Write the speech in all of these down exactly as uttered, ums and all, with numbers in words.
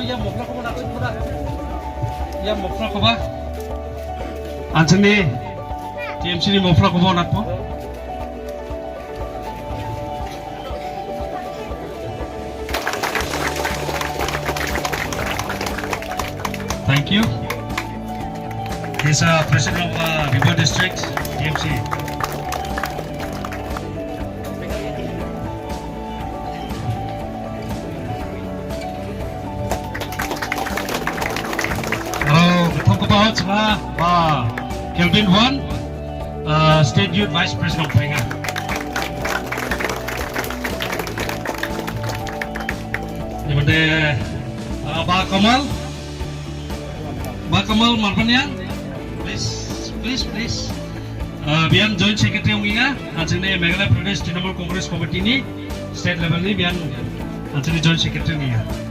Ïa muffler ko ba nat, ïa muffler ko ba. Hangne T M C ni muffler ko ba nat mo. Thank you. He's a president of uh, Ri Bhoi District, T M C. Hello, welcome back, uh, Kelvin Wan, uh, State Youth Vice President of Penga. Ni bade, uh, Bah Kamal. Bah Kamal Marpaniang, please, please, please. Uh, biang Joint Secretary ong ïa nga, hangne Meghalaya Pradesh Trinamool Congress Committee ni, state level ni biang hangne Joint Secretary ong ïa nga.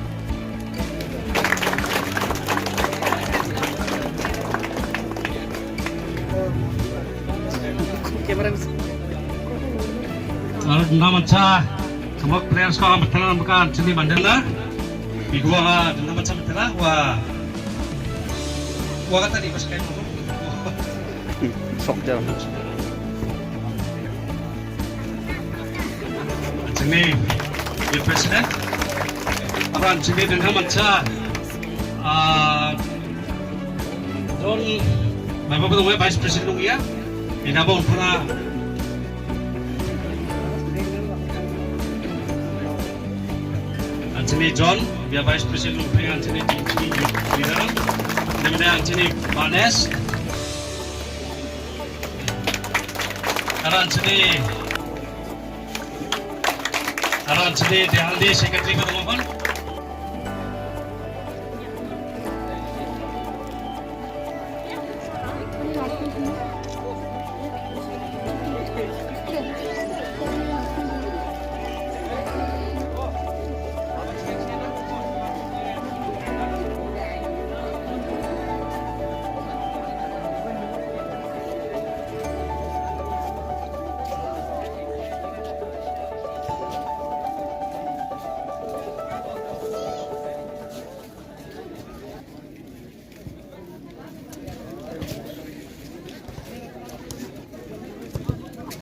Ar na mancha, semua players ko am betul bukan sini mandela. Bigwa na mancha betul wa. Wa kata di pas kain. Sok jam. Hangne ïa president. Aban hangne dang mancha. Ah, John, mai ba ba vice president ong ïa. Ina ba un para. Hangne John, ïa vice president ong ïa hangne di di leader. Hangne hangne Banes. Hangne Aran sini, aran sini di haldi secretary ba tengok kan.